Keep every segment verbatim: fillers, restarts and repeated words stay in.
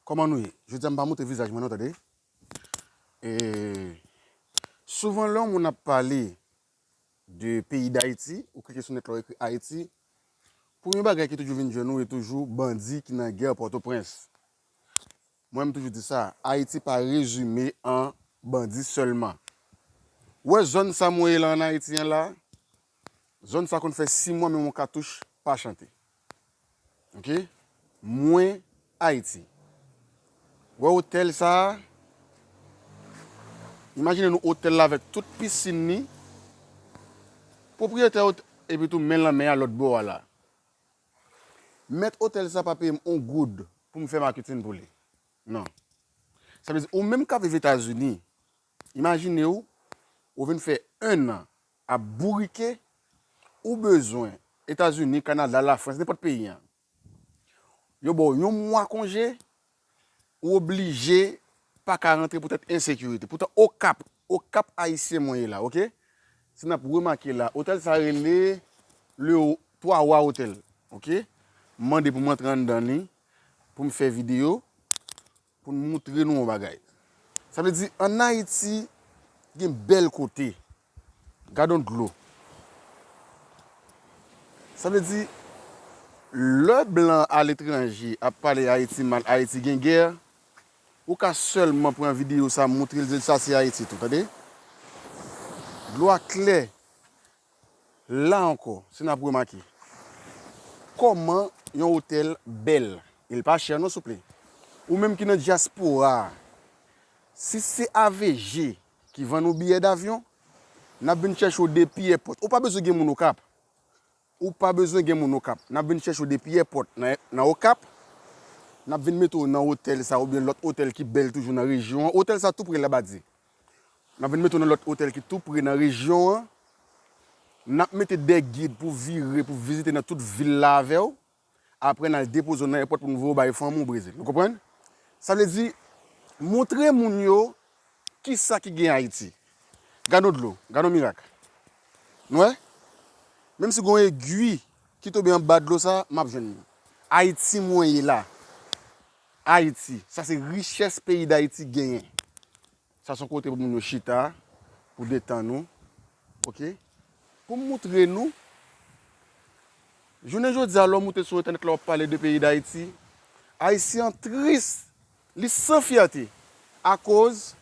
Kòman nou ye? Jodi a m pa montre vizaj mwen non, tande. E souvan lè yon moun ap pale de peyi Dayiti, ou klike sou nèt la, ou ekri Ayiti, premye bagay ki toujou vin jwenn ou e toujou bandi ki nan gè Pòtoprens. Mwen, m toujou di sa, Ayiti pa rezime an bandi sèlman. Ou wè zòn sa mwen ye la ann Ayiti an la, zòn sa konn fè sis mwa menm yon katouch pa chante. Ok? Mwen, Ayiti. Ou wè otèl sa a? Imajine nou otèl la avèk tout pisin li. Pwopriyetè otèl, epi tou men lanmè a lòt bò a la. Mèt otèl sa pa peye m on goud pou m fè maketin pou li. Non. Sa vle di, ou menm k ap viv Etazini, imajine w, ou vin fè en an ap bourike, ou bezwen Etazini, Kanada, Lafrans, nenpòt peyi an. Yo ba w yon mwa konje, ou oblije pa ka rantre poutèt ensekirite. Poutan, Okap, Okap ayisyen mwen ye la, ok? Si n ap remake la, otèl sa rele le Twa Wa Otèl, ok? M mande pou m antre anndan li, pou m fè videyo, pou n moutre nou yon bagay. Sa vle di, ann Ayiti, gen bèl kote. Gad yon dlo. Sa vle di, lè blan aletranje ap pale Ayiti mal, Ayiti gen gè, ou ka sèlman pran videyo sa, moutre l, di l sa se Ayiti tou, tande? Dlo a klè. La ankò, si n ap remake, kòman yon otèl bèl, e l pa chè non, souple. Ou menm ki nan dyaspora a, si se A V G ki vann ou biyè davyon, n ap vin chèche w depi èpòt. Ou pa bezwen gen moun Okap. Ou pa bezwen gen moun Okap. N ap vin chèche w depi èpòt nan, nan Okap. N ap vin mete w nan otèl sa oubyen lòt otèl ki bèl toujou nan rejyon an. Otèl sa tou pre Labadye. N ap vin mete w nan lòt otèl ki tou pre nan rejyon an. N ap mete de gid pou vire, pou vizite nan tout vil la avè w. Apre, n al depoze w nan èpòt pou n voye w bay fanmi w Brezil. Nou konprann? Sa vle di, montre moun yo kisa ki gen Ayiti. Gad yon dlo, gad yon mirak. Nou wè? Menm si gen yon egwi ki tonbe anba dlo sa, m ap jwenn li. Ayiti mwen ye la. Ayiti, sa se richès peyi Dayiti genyen. Sa se yon kote pou moun yo chita, pou detann ou. Ok? Pou m moutre nou, jounen jodi a, lè w moute sou entènèt la, w ap pale de peyi Dayiti, Ayisyen an tris, li san fyète, akoz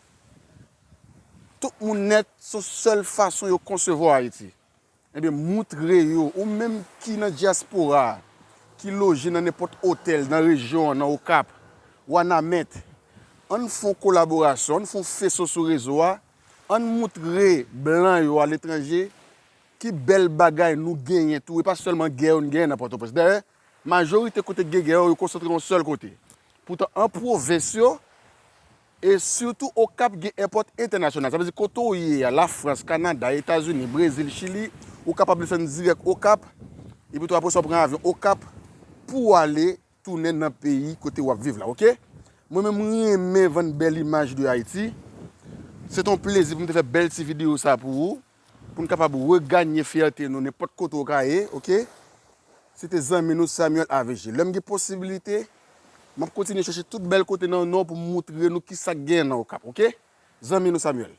tout moun nèt, se yon sèl fason yo konsevwa Ayiti. Ebyen, moutre yo, ou menm ki nan dyaspora a, ki loje nan nenpòt otèl nan rejyon an, nan Okap, Wanament, ann fè yon kolaborasyon, ann fè yon feso sou rezo a, ann moutre blan yo aletranje ki bèl bagay nou genyen tou, e pa sèlman gè yo n genyen nan Pòtoprens. Dayè, majorite kote k gen gè yo, yo konsantre nan yon sèl kote. Poutan, an pwovens yo, e sitou Okap gen èpòt entènasyonal. Sa vle di kote w ye a, Lafrans, Kanada, Etazini, Brezil, Chili, ou kapab desann dirèk Okap, epi tou apre sa w pran avyon Okap pou w ale tounen nan peyi kote w ap viv la, ok? Mwen menm, m renmen vann bèl imaj de Ayiti. Se t on plezi pou m te fè bèl ti videyo sa pou ou, pou n kapab reganye fyète nou nenpòt kote w ka ye, ok? Se te zanmi nou Samuel A V G. Lè m gen posiblite, m ap kontinye chèche tout bèl kote nan Nò pou m moutre nou kisa k gen nan Okap, ok? Zanmi nou Samuel.